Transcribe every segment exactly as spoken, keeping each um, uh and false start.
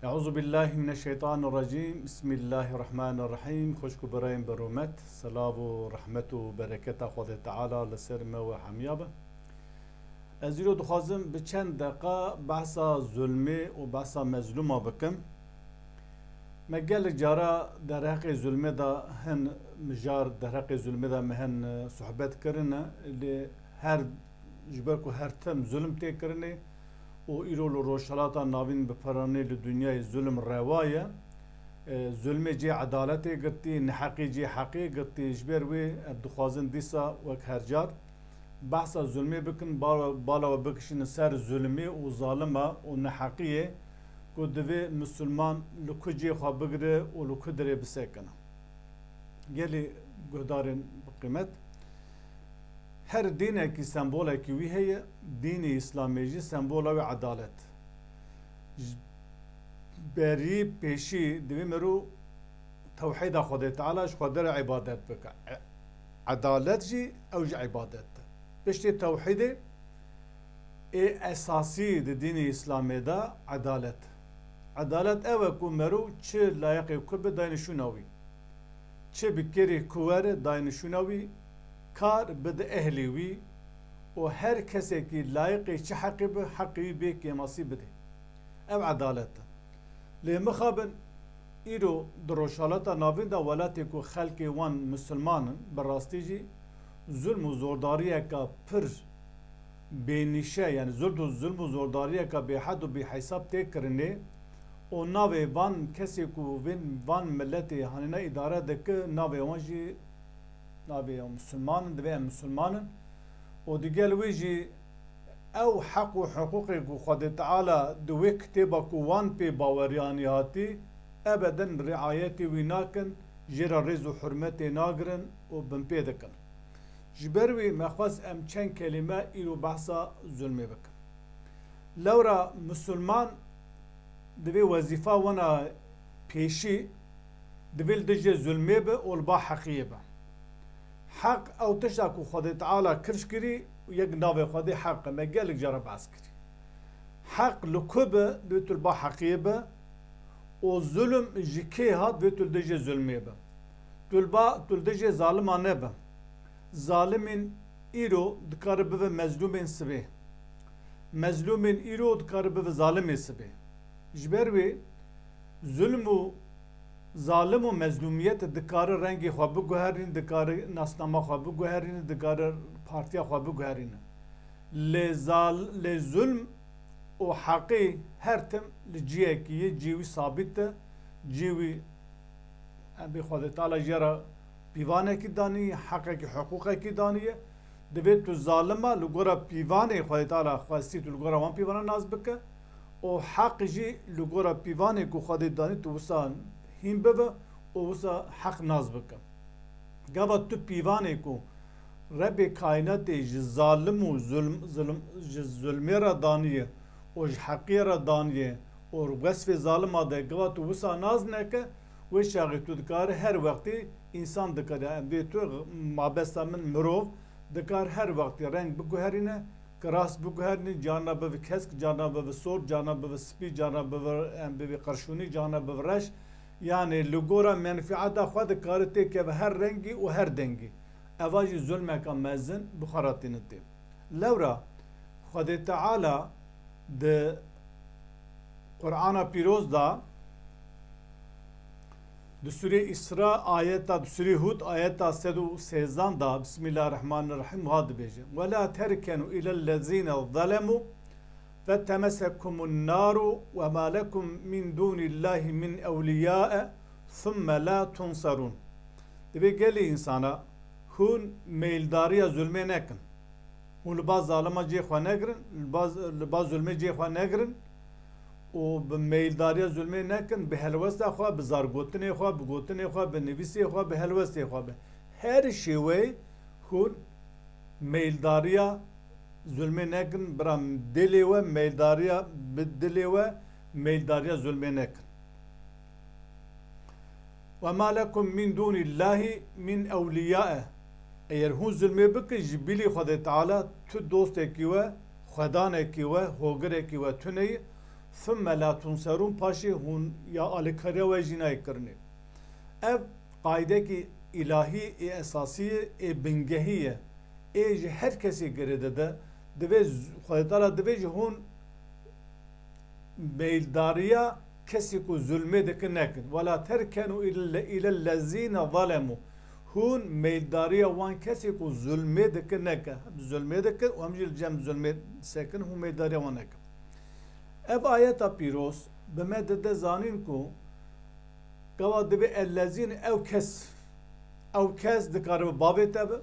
Euzu billahi mineşşeytanirracim. Bismillahirrahmanirrahim. Xwişk û birayên bi rûmet, selav û rehmet û bereketa Xwedê Teala li ser me we hemiya be. Ez îro dixwazim bi çend deqa behsa zulmê û behsa mezlûma bikim. Me gelek cara derheqê zulmê de hin mijar, derheqê zulmê de me hin, e, sohbet kirine, lê her, ji ber ku her tim zulm tê kirinê û îro li Rojhilata Navîn bi piranê li dinyayê zulm rewa ye. E, zulmê cê edaletê girtî, neheqî cê heqê girtî. Ji ber wê em dixwazin dîsa wek her car behsa zulmê bikin, ba-, bala we bikişînin ser zulmê û zalima û neheqiyê ku divê misilman li ku cê xwe bigire û li ku dirê bisekine. Gelî guhdarên bi qîmet, her dînekî sembolekî wî heye, dînê Îslamê jî sembola wê edalet. Ji berî pêşî divê mero tewhîda Xwedê Teala ji Xwedê re îbadet bike. E-, edalet jî ew jî îbadet e. Piştî tewhîdê ê esasî di dînê Îslamê de edalet. Edalet ew e ku mero çi layiqê ku bi dayne şûna wî. Çi bi kêrê ku were dayne şûna wî, kar bide ehlê wî û her kesekî layiqê çi heqê bi, heqê wî bê kêmasî bide. Ev edalet e. Lê mixabin îro di Rojhilata Navîn de welatê ku xelkê wan misilman in, bi rastî jî zulm û zordariyeka pir bênîşe, yani zulm û, zulm û zordariyeka bêhed û bêhesab tê kirinê û navê van kesê ku vên, van miletê hanîne îdare dike, navê wan jî navê wan misilman in, divê em misilman in. Û digel wê jî ew heq û hiqûqê ku Xwedê Teala di wê kitêba ku wan pê baweriyanî hatî, ebeden riayetê wî nakin, jê re rêz û hurmetê nagirin û binpê dikin. Ji ber wî me xwest em çend kelîme îro behsa zulmê bikin. Lewra misilman divê wezîfa wana pêşî, divê li dijê zulmê be û li ba heqiyê be. Heq ew tişta ku Xwedê Teala kirş kirî û yek navê Xwedê heq e, me gelek cara behs kirî. Heq li ku be, divê tu li ba heqiyê be û zulm ji kê hat, divê tu li dijê zulmê be. Tu li ba, tu li dijê zalima nebe. Zalimên îro dikare bibe mezlûmên sibê. Mezlûmên îro dikare bibe zalimê sibê. Ji ber wê zulm û zalim û mezlûmiyet dikare rengê xwe biguherîne, dikare nasnama xwe biguherîne, dikare partiya xwe biguherîne. Lê zal-, lê zulm û heqî her tim li cihekî ye, cihê wî sabît e, cihê wî Em bê Xwedê Teala jê re pîvanekî danî, heqekî, hiqûqekî danî ye. Divê tu zalima li gora pîvanê Xwedê Teala xwestî tu li gora wan pîvana nas bike û heq jî li gora pîvanê ku Xwedê danî tu wisa hîn bibe û wisa heq nas bike. Gava tu pîvanê ku Rebê kaînatê ji zalim û zulm, zulm, ji zulmê re daniye û ji heqiyê re daniye û wesfê zalima de gava tu wisa nas neke, wê çaxê tu dikare her wextî însan dikare, em vê tu mabesta min mirov dikar her wextî reng biguherîne, kiras biguherîne, carna bibe kesk, carna bibe sor, carna bibe spî, carna bibe, em bibê qirşûnî, carna bibe reş. Yanê li gora menfieta xwe dikare têkeve her rengî û her dengî. Eva jî zulmeka mezin bi xwe re tîne tê. Lewra Xwedê Teala di Qur'ana Pîroz de, di Sûrê Îsra ayeta, di Sûrê Hûd ayeta sed û sêzdan de, Bismillahirrahmanirrahîm, wiha dibêje: "Ve la terkenu ilellezîne zelemu fetemesekumun naru ve ma lekum min dûnillâhi min ewliyâe thumme la tunsarûn." Dibê gelî însana hûn meyldariya zulmê nekin. Hûn li ba zalima cihê xwe negirin, li ba, li ba zulmê cihê xwe negirin û bi meyldariya zulmê nekin, bi helwesta xwe, bi zargotinê xwe, bi gotinê xwe, bi nivîsê xwe, bi helwestê xwe, bi her şêweyê hûn meyldariya zulmê nekin, bira dilê we meyldariya, bi dilê we meyldariya zulmê nekin. "Ve ma lekum min dûnillâhi min ewliyâe." Eger hûn zulmê bikin, ji bilî Xwedê Teala tu dostekî we, xwedanekî we, hogirekî we tune ye. Thumme la tunserûn, paşê hûn ya alîkariya we jî nayê kirinê. Ev qaîdekî îlahî ê esasî ye, ê bingehî ye. Ê ji her kesê girê dide. Divê z-, Xwedê Teala divê ji hûn meyldariya kesê ku zulmê dikin nekin. Wela terkenû île, île lezîne zalemû. Hûn meyldariya wan kesê ku zulmê dikin neke. Hem zulmê dikin û hem jî li cem zulmê sekin, hûn meyldariya wan nekin. Ev ayeta pîroz bi me dide zanîn ku gava divê ellezîn ew kes, ew kes dikare bi bavê te bi,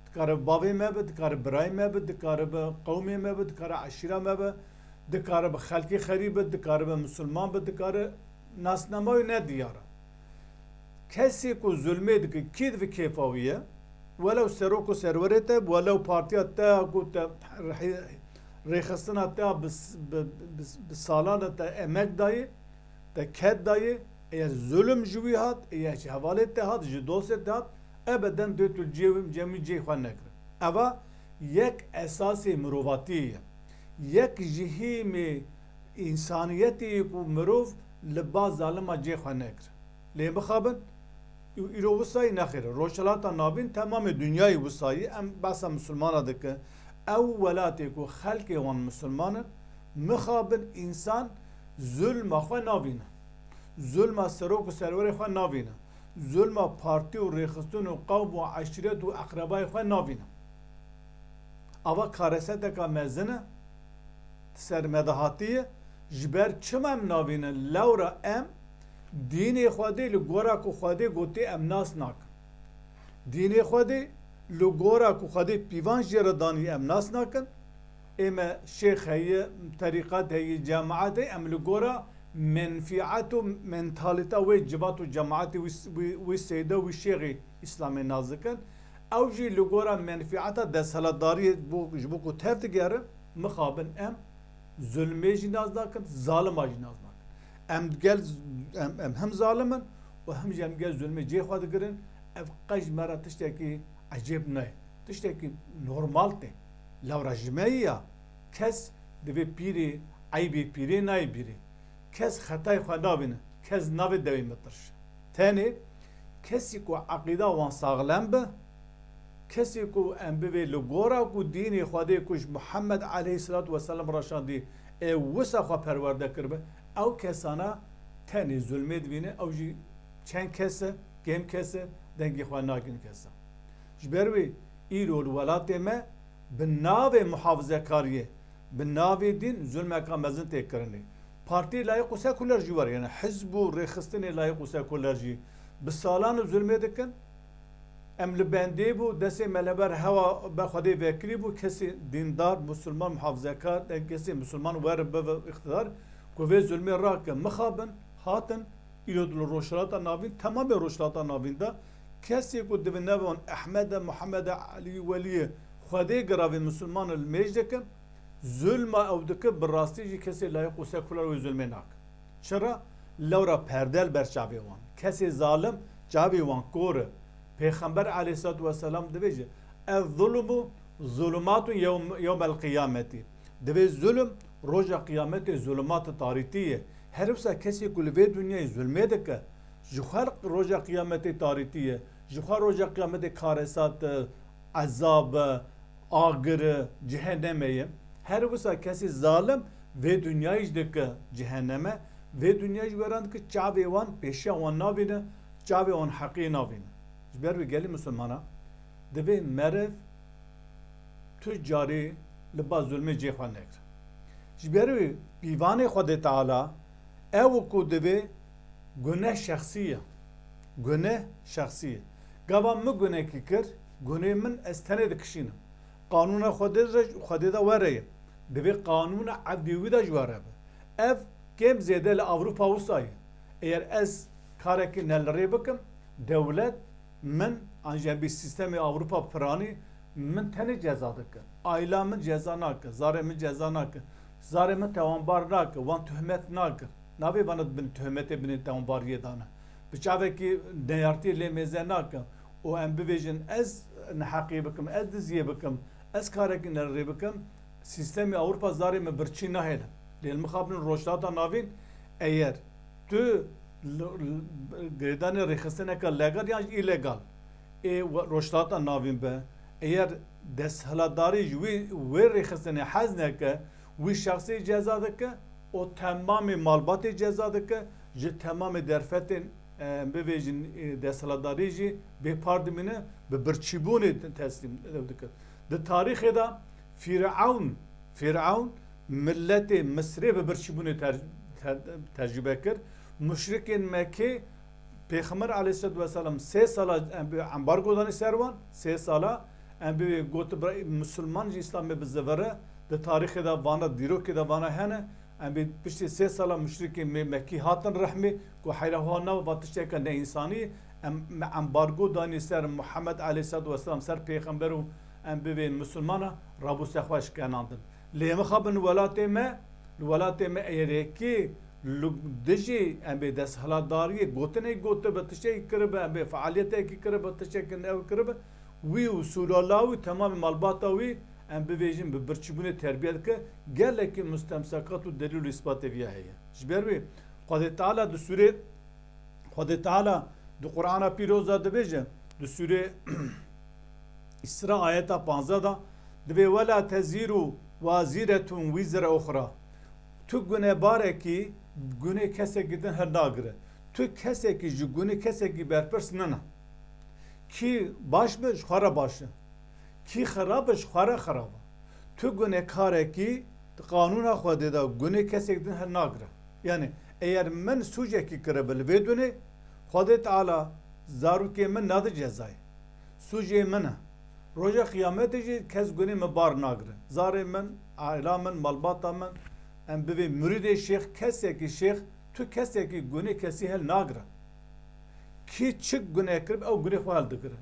dikare bi bavê me bi, dikare birayê me bi, dikare bi qewmê me bi, dikare eşîra me bi, dikare bi xelkê xerîb bi, dikare bi misilman bi, dikare nasnama wî ne diyar e. Kesê ku zulmê dike, kî di vê kêfa wî ye? Welew serok û serwerê te, welew partiya te ya ku te rehî-, rêxistina te ya bi s-, bi, bi, bi salan e te emek dayê, te ked dayê, eger zulm ji wî hat, eger ji hevalê te hat, ji dostê te hat, ebeden dê tu cê-, cem wî cê xwe nekire. Eva yek esasê mirovatiyê ye. Yek ji hîmê însaniyetê ye ku mirov li ba zalima cê xwe nekire. Lê mixabin, î-, îro wisayî nexêr e. Rojhilata Navîn temamê dinyayê wisayî, em behsa misilmana dike. Ew welatê ku xelkê wan misilman in, mixabin însan zulma xwe navîne. Zulma serok û serwerê xwe navîne. Zulma partî û rêxistin û qewm û eşîret û eqrebayê xwe navîne. Ava kareseteka mezin e, di ser me de hatiye, ji ber çima em navînin? Lewra em dînê Xwedê li gora ku Xwedê gotê em nas nakin. Dînê Xwedê li gora ku Xwedê pîvan jê re danî em nas nakin. Ê me şêx heye, terîqet heye, cemaet heye, em li gora menfîet û mentalîta wê civat û cemaetê wî, wî, wî seyde, wî şêxê Îslamê nas dikin. Ew jî li gora menfîeta desthilatdariyê bo, ji bo ku tev digerin, mixabin em zulmê jî nas nakin, zalima jî nas nakin. Em gel, em, em hem zalim in û hem jî em gel zulmê cihê xwe digirin. Ev qe ji me re tiştekî ecêb nayê. Tiştekî normal tê. Lewra ji me yî ya. Kes divê pîrê, eybê pîrê nayê bîrê. Kes xetayê xwe nabîne. Kes navê dewê min tirş. Tenê kesî ku eqîda wan saxlem be, kesê ku em bivê li gora ku dînê Xwedê ku ji Muhammed aleyhisselatu vesselam re şandî, ê wisa xwe perwerde kiribe, ew kesana tenê zulmê divîne, ew jî çend kes e, kêm kes e, dengê xwe nagin kesa. Ji ber wê îro li welatê me bi navê muhafizekariyê, bi navê dîn zulmeka mezin tê kirinê. Partiyê layîq û sekuler jî were, yani hizb û rêxistinê layîq û sekuler jî bi salan û zulmê dikin. Em li bendê bû, destê me li ber hewa be Xwedê vekirî bû, kesê dîndar, musulman, muhafizekar, kesê musulman were bibe îqtidar, ku vê zulmê rake. Mixabin, hatin, îro li Rojhilata Navîn, temamê Rojhilata Navîn de, kesê ku divê navê wan Ehmed e, Muhammed e, Elî, Welî ye, Xwedê giravê musulman li mêj dike, zulma ew dike, bi rastî jî kesê layîq û sekuler wê zulmê nake. Çira? Lewra perde li ber çavê wan. Kesê zalim çavê wan kor e. Pêxember aleyhisselatu vesselam dibêje, "Ez-zulmu zulumatun yewm-, yewmel qiyameti." Divê zulm roja qiyametê zulumat tarîtî ye. Her wisa kesê ku li vê dinyayê zulmê dike, ji xwe roja qiyametê tarîtî ye. Ji xwe roja qiyametê karesat e, ezab e, agir e, cehennemê ye. Her wisa kesê zalim vê dinyayê jî dike cehenneme, vê dinyayê jî weran dike, çavê wan pêşiya wan navîne, çavê wan heqiyê navîne. Ji ber wê gelî misilmana divê meriv tu carî li ba zulmê cê xwe nekire. Ji ber wê pîvanê Xwedê Teala ew ku divê guneh şexsî ye. Guneh şexsî ye. Gava min gunekî kir, gunê min ez tenê dikişînim. Qanûna Xwedê de, Xwedê de were ye. Divê qanûna evdî wî de jî were be. Ev kêm zêde li Ewropa wisa ye. Eger ez karekî ne li rê bikim, dewlet min an jî em bî sîstemê Ewropa piranî min tenê ceza dike. Aîla min ceza nake, zarê min ceza nake. Zarê min tewanbar nake, wan tuhmet nake. Navê vana bin tuhmetê binê tewanbariyê dane. Bi çavekî neyartiyê lê mêze nake. Û em bibêjin, ez neheqiyê bikim, ez diziyê bikim, ez karekî nerê bikim, sîstemê Ewropa zarê min birçî nahêle. Lê li mixabin Rojhilata Navîn, eger tu l-, l-, girêdanê rêxistineke legal yan jî îlegal ê we-, Rojhilata Navîn be, eger desthilatdarî ji wî, wê rêxistinê hez neke, wî şexsî ceza dike û temamê malbatê ceza dike, ji temamê derfetên, e, bivêjin, e, desthilatdarî jî bêpar dimîne, bi birçîbûnê teslîm dike. Di tarîxê de Fîrewn, Fîrewn miletê Misrê bi birçîbûnê ter-, ter-, tecrûbe kir. Muşrikên Mekkê Pêxember aleyhisselatu vesselam sê sala em bi embargo danî ser wan, sê sala em bi got, bira, Musulman ji Îslamê bizivire, di tarîxê de vana, dîrokê de vana hene, em bi piştî sê sala muşrikên Me-, Mekkî hatin rehmê, ku heyra wan nava, va tişteke neînsanî, em, me embargo danî ser Muhammed aleyhisselatu vesselam, ser Pêxember û em bivên Musulmana, rabû ser xwe şikenandin. Lê mixabin welatê me, li welatê me eger yekî li dijî em bê desthilatdariyê gotinê gotibe, tiştekî kiribe, em bê fealiyetekî kiribe, tiştekî ew kiribe, wî û Sûrala wî, temamê malbata wî, em bivêjin bi birçîbûnê terbiye dike, gelekî mustemsekat û delîl û îspatê viya heye. Ji ber wê Xwedê Teala di sûrê, Xwedê Teala di Qur'ana Pîroz de dibêje, di sûrê Îsra ayeta panzdeh de dibê, "Wela tezîru wazîretun wîzre uxra." Tu gunebarekî gunê kesekî din hernagire. Tu kesekî ji gunê kesekî berpirs nina. Kî baş be, ji xwe re baş e. Kî xerab e, ji xwe re xerab e. Tu gunekarekî di qanûna Xwedê de gunê kesek din hernagire. Yani, eger min sûcekî kiribe li vê dunê, Xwedê Teala zarokê min nade cezayê. Sûcê min e. Roja Qiyametê jî kes gunê min bar nagire. Zarê min, aila min, malbata min, em bivê murîdê şêx, kesekî şêx, tu kesekî gunê kesî hel nagire. Kî çi gune kirib, ew gunê xwe hel digire.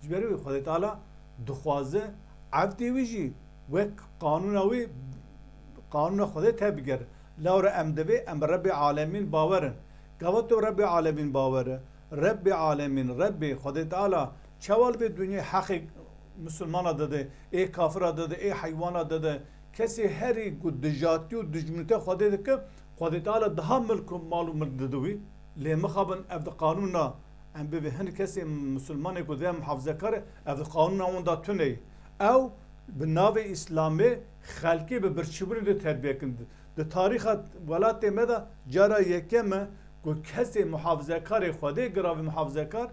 Ji ber wê Xwedê Teala dixwaze evdê wî jî wek qanûna wî, qanûna Xwedê tevbigere. Lewre em divê em bi Rebbê Alemîn bawer in. Gava tu Rebbê Alemîn bawer e. Rebbê Alemîn, Rebbê Xwedê Teala çawa li vê dinyê heqê misilmana dide, ê kafira dide, ê heywana dide. Kesê herî ku dijatî û dijminîte Xwedê dike, Xwedê Teala daha milk û mal û milk dide wî. Lê mixabin ev di qanûna em bibê hin kesê misilmanê ku divê muhafizekar e, ev di qanûna wan de tune ye. Ew bi navê Îslamê xelkê bi birçîbûnê de terbiye kirin. Di tarîxa welatê me de cara yekem e ku kesê muhafzekarê Xwedê giravê muhafzekar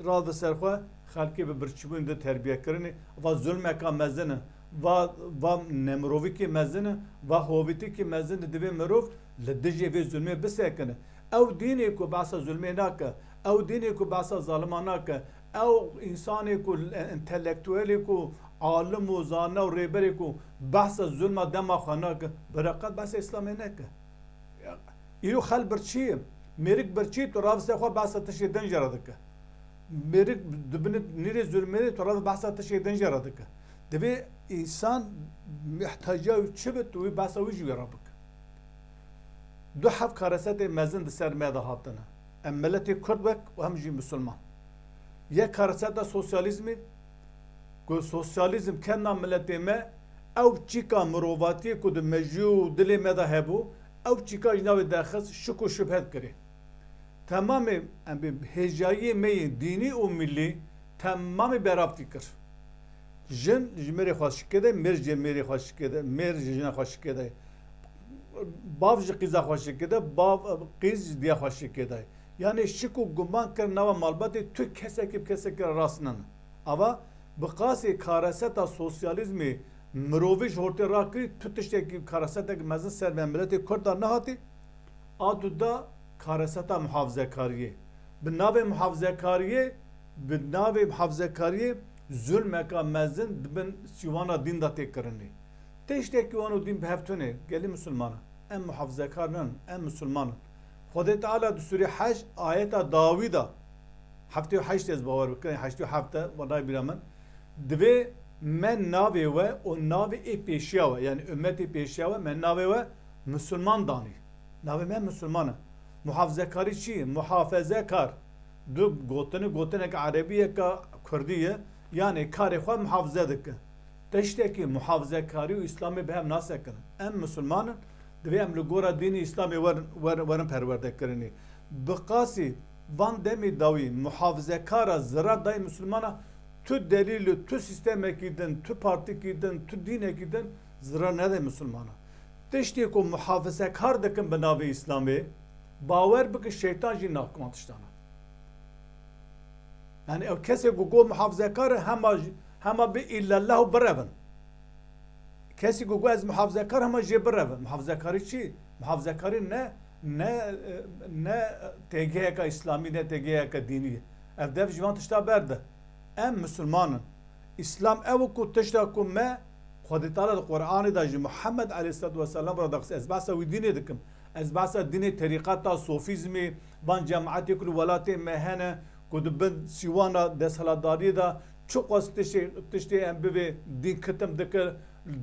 rade ser xwe, xelkê bi birçîbûnê de terbiye kirinê. Va zulmeka mezin e, va, va nemirovîkê mezin e, va hovîtikê mezin e, divê mirov li dijê vê zulmê bisekine. Ew dînê ku behsa zulmê nake, ew dînê ku behsa zalima nake, ew însanê ku, entelektuelê ku alim û zane û rêberê ku behsa zulma dema xwe nake, bereqet behsa Îslamê neke. Îro xel birçî ye. Mêrik birçî, tu raviste xwe behsa tiştê din jê re dike. Mêrik dibine nîrê zulmê de, tu raviste behsa tiştê din jê re dike. Divê însan mihtaca wî çi be, tu wî behsa wî jî wê re bike. Du heft karesetê mezin di ser me de hatine. Em miletê Kurd wek û hem jî misilman. Yek kareseta sosyalîzmê, ku sosyalîzm ket nav miletê me, ew çîka mirovatiyê ku di mejû û dilê me de hebû, ew çîka ji navê derxist, şik û şibhet kirê. Temamê, em bê hêjayiyê me yê dînî û milî temamê berav tî kir. Jin ji mêrê xwe şikê de, mêr ji mêrê xwe şikê de, mêr ji jina xwe şikê de. Bav ji qîza xwe şikê de, bav, qîz ji diya xwe şikê de. Yanî şik û guman kirin nava malbatê tu kesekî bi kesekî re rast nene. Ava bi qasê kareseta sosyalîzmê mirovî ji hortê rakirî, tu tiştekî karesetekî mezin ser me miletê Kurd de nehatî, a tu da kareseta muhafzekariyê. Bi navê muhafzekariyê, bi navê muhafzekariyê zulmeka mezin di bin sîwana dîn de tê kirinê. Tiştekî wan û dîn bi hev tune, gelî misilman in. Em muhafizekar nin, em misilman in. Xwedê Teala di Sûrê Heşr ayeta dawî de, heftê û heşt ez bawer bikin, heştê û heft e, wa nayê bîra min. Divê me navê we û navê ê pêşiya we, yanî ummetê pêşiya we, me navê we misilman danî. Navê me misilman e. Muhafzekarî çi ye? Muhafezekar. Du gotini, gotinek erebiyeka kurdî ye. Yanî karê xwe muhafize dike. Tiştekî muhafzekarî û Îslamê bi hev nasekin. Em misilman in, Divê em li gora dînê Îslamê werin, werin, werin perwerdekirinê. Bi qasî van demê dawî muhafizekara zirar dayê misilmana, tu delîl, tu sîstemekî din, tu partikî din, tu dînekî din zirar nede misilmana. Tiştê ku muhafizekar dikin bi navê Îslamê, bawer bike şeytan jî nakin wan tiştana. Yani ew kesê ku got muhafizekar e, hema, hema bi illallah û birevin. Kesî ku got ez muhafizekar, hema jê birevin. Muhafizekarî çi? Muhafizekarî ne, ne, ne têgeheka Îslamî, ne têgeheka dînî ye. Ev dev ji van tişta berde. Em misilman in. Îslam ew ku tişta ku me Xwedê Teala di Qur'anê de ji Muhammed aleyhisselatu vesselam re daxist. Ez behsa wî dînê dikim. Ez behsa dînê terîqeta sofîzmê, van cemaetê ku li welatê me hene, ku di bin sîwana desthilatdariyê de çiqas tiştê, tiştê em bivê dîn kitim dike,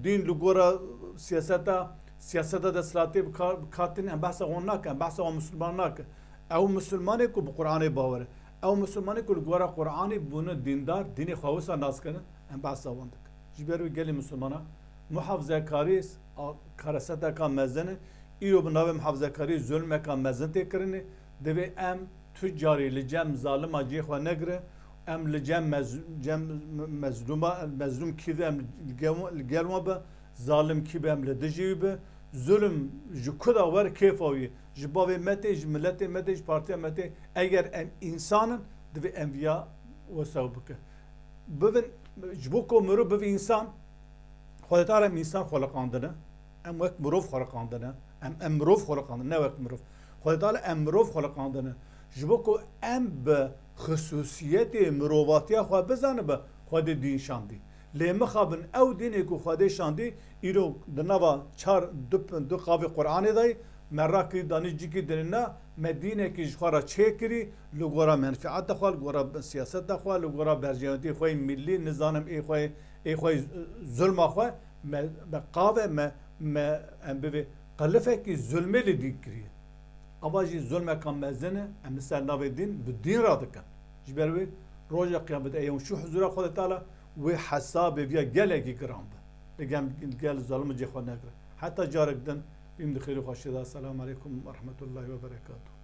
dîn li gora siyaseta, siyaseta desthilatê bi kar, bi kar tînin, em behsa wan nakin, em behsa wan misilman nakin. Ew misilmanê ku bi Qur'anê bawer e. Ew misilmanê ku li gora Qur'anê bûne dîndar, dînê xwe wisa nas kirin, em behsa wan dikin. Ji ber wî gelê misilmana muhafzekarî a, kareseteka mezin e. Îro bi navê muhafzekarî zulmeka mezin tê kirinê. Divê em tu carî li cem zalima cihê xwe negire. Em li cem mez-, cem mezlûma, mezlûm kî be em li gel, li gel wan be, zalim kî be em li dijî wî be. Zulm ji ku da wer kêfa wî, ji bavê me tê, ji miletê me tê, ji partiya me tê. Eger em însan in, divê em viya wisa bike. Bibin, ji bo ku mirov bibe însan, Xwedê Teala em însan xuliqandine, em wek mirov xuliqandine, em, em mirov xuliqandine, ne wek mirov. Xwedê Teala em mirov xuliqandine. Ji bo ku em bi xisûsiyetê mirovatiya xwe bizanibe, Xwedê dîn şandî. Lê mixabin ew dînê ku Xwedê şandî, îro di nava çar du, du qavê Qur'anê de ye, me rakirî danî cîkî dinê na, me dînekî ji xwe re çêkirî, li gora menfiata xwe, li gora siyaseta xwe, li gora berjewendiyê xwe yê millî, nizanim ê xwe, ê xwe yê zulma xwe, me, me qave, me, me, em bivê qilifekî zulmê li dîn kiriye. Ava jî zulmeka mezin e, em li ser navê dîn, bi dîn radikin. Ji ber wê roja qiyametê ê hûn çû huzura Xwedê Teala, wê hesabê viya gelekî giran be. Li gel, gel zalim cê xwe negire. Heta carek din, bîm di xêr û xweşiyê de. Selamu aleykum ve rahmetullahi ve berekatuhu.